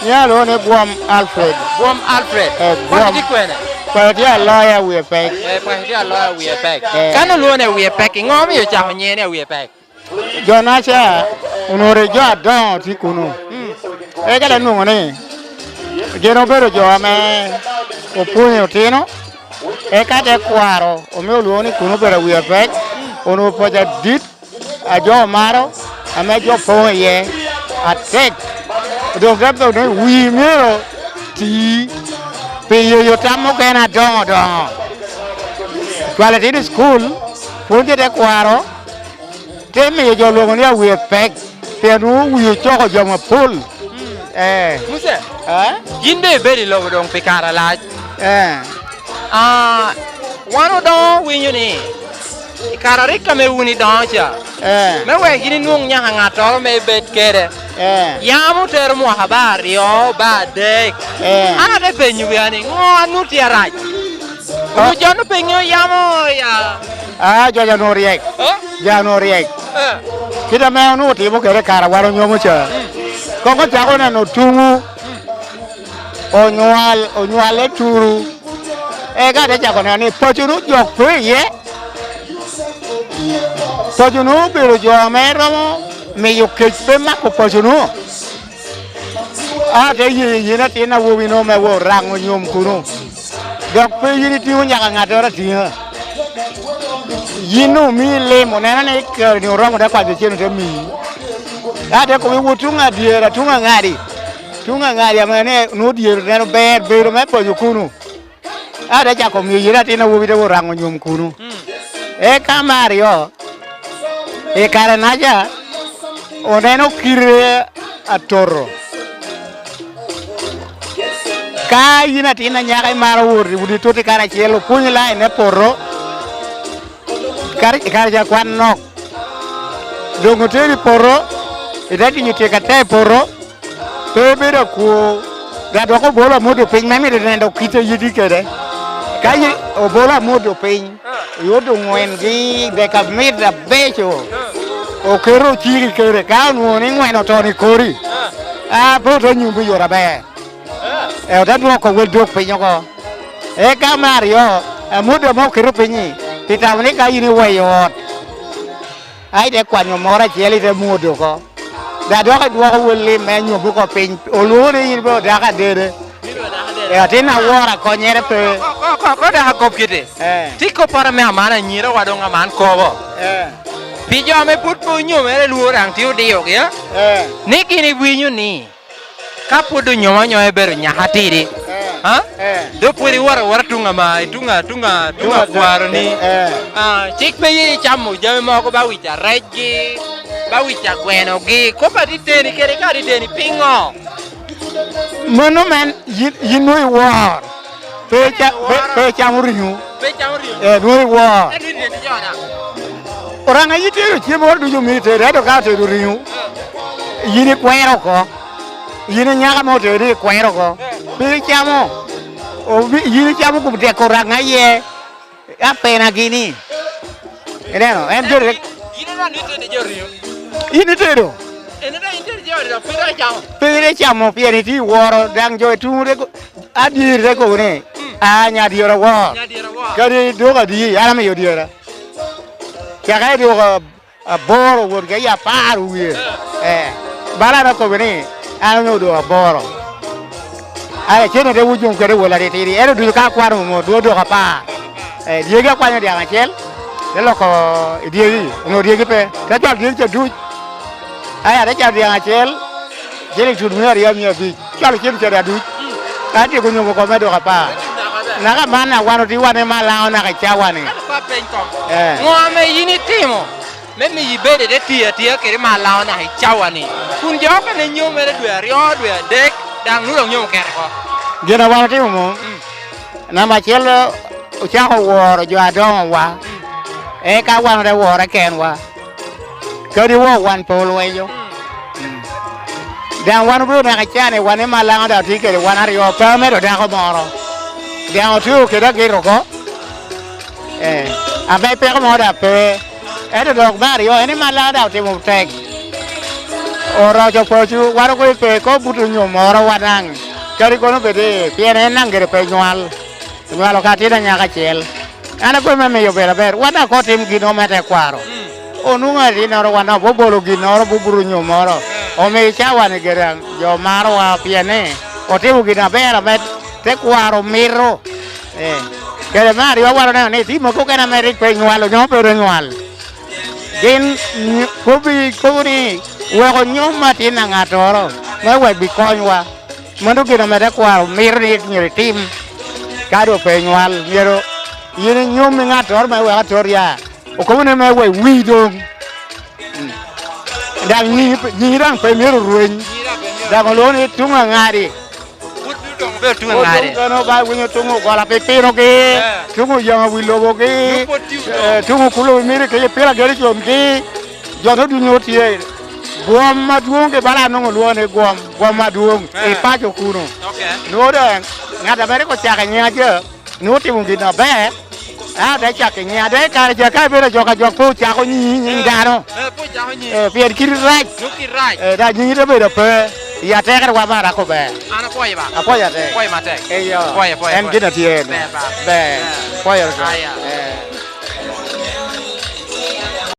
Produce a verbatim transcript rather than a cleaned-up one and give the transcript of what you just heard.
Nying alwongo ni Gwom Alfred. Gwom Alfred. Eh, Gwom. Paki tye kwene? Paki tye aloya wie pek. Eh, paki tye aloya wie pek. Eh. Kan olwongo ni wie pek, iŋo omio ocako nyinge ni wie pek? Jo-naca onwoŋo jo adoŋo tye kuno. Mm. Eka te nwoŋo ni gin obedo jo ame opwonyo otino, eka te kwaro omio olwoŋo ni kuno obedo awi apek, onwoŋo paco adit a jo omaro, ame jo poŋ iye atek. Doŋ te kobo ni wi myero ti pi yeyo tam mukene adoŋo doŋo. Cwalo itino i cukul, pwonye te kwaro, te miyo jo lwoŋo ni awie pek, pien nwoŋo wie ocoko jami apol. Mm. Eh. Musa, eh? Yin doŋ ibedo i lobo doŋ pi kare alac. Eh. Ah, wan odoŋo winyo ni, i kare a rik ame wun idoŋo ca, eh, me wek yin inwoŋ nyaka ŋattoro me ibed kede, eh, yam otero mwaka ba aryo, ba adek. Eh. An ate penyo wia ni, ŋo a nut tye arac? Wun jo-nu pe ŋeo yamo ya? Ah, jo-ca onwoŋo ryek. Eh? Jo onwoŋo ryek. Eh. Kit ame onwoŋo otimo kede kare a wan onyomo ca. Mm. Koŋ ocako neno tuŋu. Mm. Onywal, onywale turu. Eka te cako neno ni paco-nu jok pe iye. Paco-nu obedo jo ame romo miyo kec pe mako paco-nu. A te ye yin atin awobi-nu me wot raŋo nyom kuno, dok pe yin itiŋo nyaka ŋattoro atiŋa. Yin omii lim, oneno ni kare-ni oromo, te kwaco cen ote miyi. A te kobbi wot tuŋ adyera, tuŋ aŋadi, tuŋ aŋadi ame ni nwoŋo dyere neno ber bedo me paco kuno. A te cako miyo yin atin awobi te wot raŋo nyom kuno. Mm. Eka me aryo, i kare-naca, oneno kite atoto. Ka yin atin anyaka imaro wot i udi toti karacel, opwonyi lain me poto, kare, kare ca kwan nok. Doŋ oteri i poto, ite tiyo tyeka te i poto, pe ibedo akwo, ga dok obolo amwodo piny me mito neno kite yiti kede. Ka yi obolo amwodo piny, iyudo ŋwen gi dek amit abeco, oketo ociki kede, ka onwoŋo ni ŋwen oto ni kori, a, pe ote nyumo i yo aber. E, ote dwoko wel dwok piny oko. Eka me aryo, amwodo ame oketo piny-ni, pi tamo ni ka yin iweyo ot, a ite kwanyo moro acel, ite mwodo oko. Da dok idwoko wel lim me nyom oko piny, olwoŋo ni yin bene odako adede. E, atin aworo akonyere pe. Ko, ko, ko, ko dok akop kite. Eh. Ti kopporo ame aman anyirawa doŋ aman kobo. Eh. Pi jo ame pwod pe onyomere, lworo daŋ tye odiogi, a? Eh. Ni gin iwinyo ni, ka pwod onyomo anyoa ibedo nyaka atidi, eh, ha? Eh. Dok pwod iworo awora tuŋ ama, i tuŋ a, tuŋ a, tuŋ a, tuŋ akwaro-ni. Eh. Ah, cik pe ye icamo jami mogo ba wic arecgi, ba wic agwenogi. Kop atiteni kede ka atiteni, piŋo? Mano men yin, yin nwoŋo iwor. Pe ica-, pe, pe icamo riŋo. Pe icamo riŋo. Eh, nwoŋo iwor. Ento in ite jona. Oraŋa yin itero cem moro ducu omio itedo, ento ka otedo riŋo, yin ikwero oko. Yin inyaka ame otero ni ikwero oko. Pe icamo. Obi-, yin icamo kom deko Oraŋa iye. Apena gini. Ineno, en jori. Yin, yin iran itedo jo riŋo. Yin itedo. En ite, itedo jo riŋo, pe ite icamo. Pe ite icamo, pien itye iworo, daŋ jo i tuŋ rego. Adyerre kobo ni, mm, a, nyadyera wor. Nyadyera wor. Kadi idwoko adi, an amiyo dyera. Caka idwoko aboro wot ka i apar wie. Eh. Eh. Bala an akobo ni, an onyo odwoko aboro. Ai, cene te wujuŋ kede wol atitidi. Ento ducu ka akwano mo, dwoko dwoko apar. Eh, dyegi akwanyo dyaŋ acel, te loko i dyegi, onyo dyegi pe. Te cwalo dyegi ca duc. Ai, ate cwalo dyaŋ acel, cene i tut mia aryo, mia abic. Cwalo cen cwalo aduc. Ka atyeko nyom oko me doko apar. Naka man a wan otye wan i Malaŋo naka i cawa-ni. Ento ka peny koŋ. Eh. Ŋo ame yin itimo me miyo ibedo i te tiyo atiya kede Malaŋo naka i cawa-ni? Kun jo okene nyomere dwe aryo, dwe adek, daŋ nwoŋo dok nyom oket oko. Gin a wan otimo mom. Mm. Namba acel, ocako woro jo adoŋowa. Mm. Eka wan ote wore kenwa. Kadi wok wan pe olwenyo. Mm. Daŋ wan obedo naka can i wan i Malaŋo daŋ otye kede wan aryo, pe amedo dako moro. Daŋ otweo kede agito oko. Eh, ame peko moro daŋ pe. Ento dok me aryo, en i Malaŋo daŋ otimo tek. Oroco paco, wan okobo pe ko buto nyo moro wan daŋ. Kadi kono bed i, pien en daŋ gire pe nywal. Onywalo ka tyen anyaka acel. An akwai me miyo bedo aber, wan daŋ ko tim ginnoro me tekwaro. Onwoŋo atinnoro wan daŋ obobolo ginnoro, bubuto nyo moro. Omio cawa-ni gire jo marowa pien ni otimo gin aber ame tekwaro mito. Eh, kede me aryo wan oneno ni tim kok en ame rik pe nywal, onyo pe onywal. Gin ny-, kobi, kobo ni weko nyom atin a ŋattoro me wek bikonywa. Mano gin ame tekwaro mito ni myero itim. Ka doŋ pe nywal, myero yin inyom i ŋattoro me wek ator ya. Okobo ni me wek wi doŋ. Mm. Daŋ nyingi pe, nyingi daŋ pe myero rweny. Daŋ olwoŋo ni tuŋ aŋadi. Wot doŋ obedo tuŋ aŋadi. Wot doŋ kono ba winyo tuŋ ogola pi pinogi, eh, tuŋ oyaŋa wi lobogi, eh, tuŋ okulo wi miri ki pira geri congi. Jo-nu ducu tye. Gwom adwoŋ ki bala anwoŋo lwoŋo ni gwom, gwom adwoŋ, eh, i paco kuno. Ok. Nwoŋo doŋ ŋat ame rik ocako i nyiŋ aja, nwoŋo otimo gin aber, a, te cako i nyiŋ, a, te kare ca ka ibedo ajok ajok pe ocako nyiŋi, nyiŋ, eh, dano. Eh, pe ocako nyiŋi. Eh, pien kiri rac. Nwoŋo kiri rac. Eh, da nyiŋi te bedo ape. I atekere wa me Arako ber. An apwoyo ba. Apwoyo atek. Apwoyo matek. Eyo. Apwoyo, apwoyo, en apwoyo. Gin atye en. Ber ba. Ber. Eh. Apwoyo. Aya.